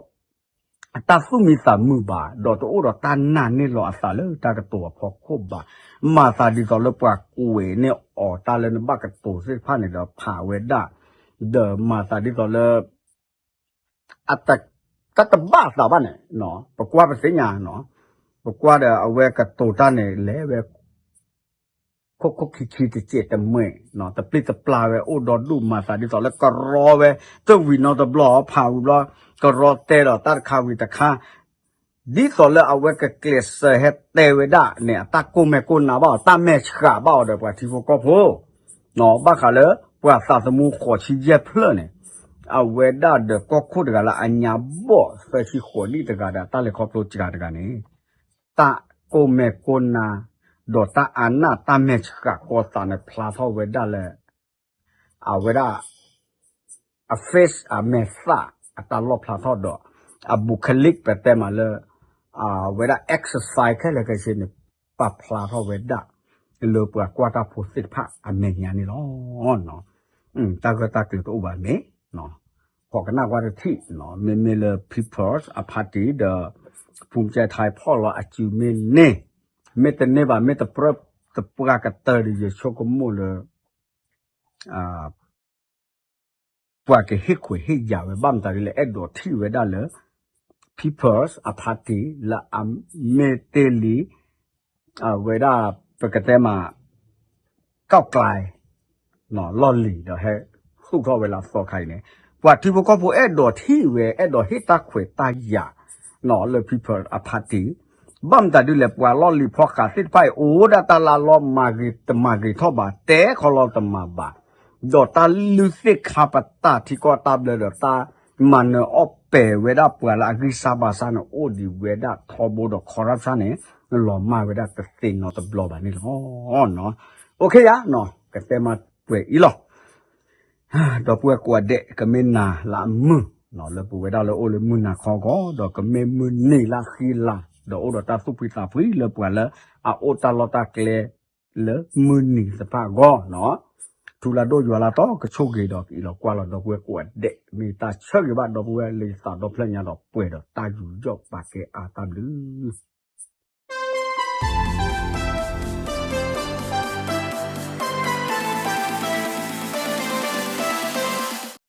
တၢ်သူၣ်မံသးမုာ်ဘၣ် ဒီးတအိၣ်ဒီးတၢ်နာ်န့ၢ်လီၤအသးလၢတၢ်ကတိၤအဖီခိၣ်ဘၣ်, မၤသးဒ်သိးလၢပှၤကွဲးန့ၢ်အီၤတၢ်လၢနဘၣ်ကတိၤသ့ၣ်တဖၣ်န့ၣ်ဒီးဖးဝဲဒၣ်, ဒီးမၤသးဒ်သိးလၢ အတ တၢ်တဘၣ်အသးဘၣ်န့ၣ်, ပကွၢ်ပသ့ၣ်ညါ, ပကွၢ်ဒီးအဝဲကတိၤတၢ်န့ၣ် လဲၤဝဲ ခိၣ်ခိၣ်ခံခံတစဲးတမှဲာ်, တပျံၤတပျါဝဲ အိၣ်ဒီဒူၣ် မၤသးဒ်သိးလၢကရီဝဲ တဝံၤနီတဘျီ ဖးဝံၤဘျီ ကရီတဲဒီးတၢ်တခါဝံၤတခါ ဒ်သိးလၢအဝဲကကျဲးစၢးဟဲတဲဝဲဒၣ်န့ၣ် အတၢ်ကိၢ်မဲာ်ကိၢ်နါဘၣ်အီၤ တၢ်မဲာ်ဆှးဘၣ်အီၤဒီးပှၤထံဖိကီၢ်ဖိ, ဘၣ်ဃးလၢပှၤသးသမူဃိးဆံယဲၢ်ဖျၢၣ်န့ၣ်, အဝဲဒၣ်ဒီးကီၢ်ခိၣ်တဂၤလၢအညါဘီၣ်သၢဆံဃိးနံၣ်တဂၤဒီး တၢ်လဲၤခီဖျိစှၤတဂၤန့ၣ် တၢ်ကိၢ်မဲာ်ကိၢ်နါ ဒီးတၢ်အါနၢ်တၢ်မဲာ်ဆှးကီသးန့ၣ် ဖျါထီၣ်ဝဲဒၣ်လၢ အဝဲဒၣ် အ face အမဲာ်သၣ်အတၢ်လီၣ်ဖျါထီၣ်ဒီး အ bucolic ပတဲမးလၢ အဝဲဒၣ် exercise ခဲလၢာ်ခဲဆ့န့ၣ် ပာ်ဖျါထီၣ်ဝဲဒၣ် လၢပှၤကွၢ်တၢ်ဖိသ့ၣ်တဖၣ်အမဲာ်ညါန့ၣ်လီၤ. တၢ်ဂၢၢ်တၢ်ကျၢၤတအိၣ်ဘၣ်န့ၣ် ဖီၣ်ကနၣ်ကွၢ်တထံၣ် မ့မ့ၢ်လၢ People's အ party ဒီး ภูมิใจไทย ဖီၣ်လီၤအစုမ့ၢ်န့ၢ် မ့ၢ်တန့ၢ်ဘၣ် မ့ၢ်တပြၢတပှၢ်ကတၢၢ်ဒီး ယဆိကမိၣ်လၢ ပှၤကဟ့ၣ်ခွဲးဟ့ၣ်ယာ်ဝဲ ဘၣ်မတၤဒ်လဲၣ် အဲၣ်ဒိးထံၣ်ဝဲဒၣ်လၢ People's အ party လၢအမ့ၢ်တ့ၢ်လံ အဝဲဒၣ် ပကတဲမး ก้าวไกล လီၢ်လံၤဒီး ဟဲသူၣ်ထီၣ်ဝဲလၢအသီခါအံၤန့ၣ် ပှၤထံဖိကီၢ်ဖိအဲၣ်ဒိးထံၣ်ဝဲ အဲၣ်ဒိးဟ့ၣ်တၢ်ခွဲးတၢ်ယာ် လၢ People's အ party ဘၣ်မတၤဒ်လဲၣ် ပှၤလီၢ်လံၤဖီဃးသ့ၣ်တဖၣ်အံၤ အိၣ်ဒၣ်တၢ်လၢအလီၢ်မၤဂ့ၤတမၤဂ့ၤထီၣ်ဘၣ် တဲခီလီၤတမၤဘၣ် ဒီးတၢ်လုၢ်သ့ၣ်ခါပတာ်ထံကီၢ်တၢ်ဘျၢဒီးတၢ်မၤနၢၤအီၣ်ပဲာ်ဝဲဒၣ်ပှၤလၢအဂံၢ်စၢ်ဘါစၢ်န့ၣ် အိၣ်ဒံးဝဲဒၣ်ထီဘိဒီး corruption န့ၣ် လီၤမၢ်ဝဲဒၣ်တသ့နီတဘျီဘၣ်န့ၣ်လီၤ. အိၣ်ခ့ယါနီၤ ကတဲမးပှဲၤအံၤလီၤ. ဒီပုၢ်ဝဲၢ်ကိးဂၤဒဲး ကမ့ၢ်နၤလၢအမုာ် လၢပဝဲဒၣ်လၢအိၣ်လၢမုၢ်နၤခီအဂီၢ် ဒီးကမ့ၢ်မုၢ်နံၤလၢအဃံလၤ ဒီးအိၣ်ဒီးတၢ်သူၣ်ဖှံသးဖှံလၢပှၤလၢအအိၣ်တၢ်လီၢ်တၢ်ကျဲ လၢမုၢ်နံၤသ့ၣ်တဖၣ်အဂီၢ်နီၤ ထူလၢဒိၣ်ယွၤလၢတီ ကဆိၣ်ဂ့ၤဒီးကအံးလီၤကွၢ်လီၤ ဒီပုၢ်ဝဲၢ်ကိးဂၤဒဲး မ့ၢ်တၢ်ဆၢဂ့ၤဘၣ် ဒီပုၢ်ဝဲၢ်လၢယသးဒီဖျၢၣ်ညါဒီး ပှဲၤဒီးတၢ်ယူးယီၣ်ပာ်ကဲအါတၢ်ဘျုး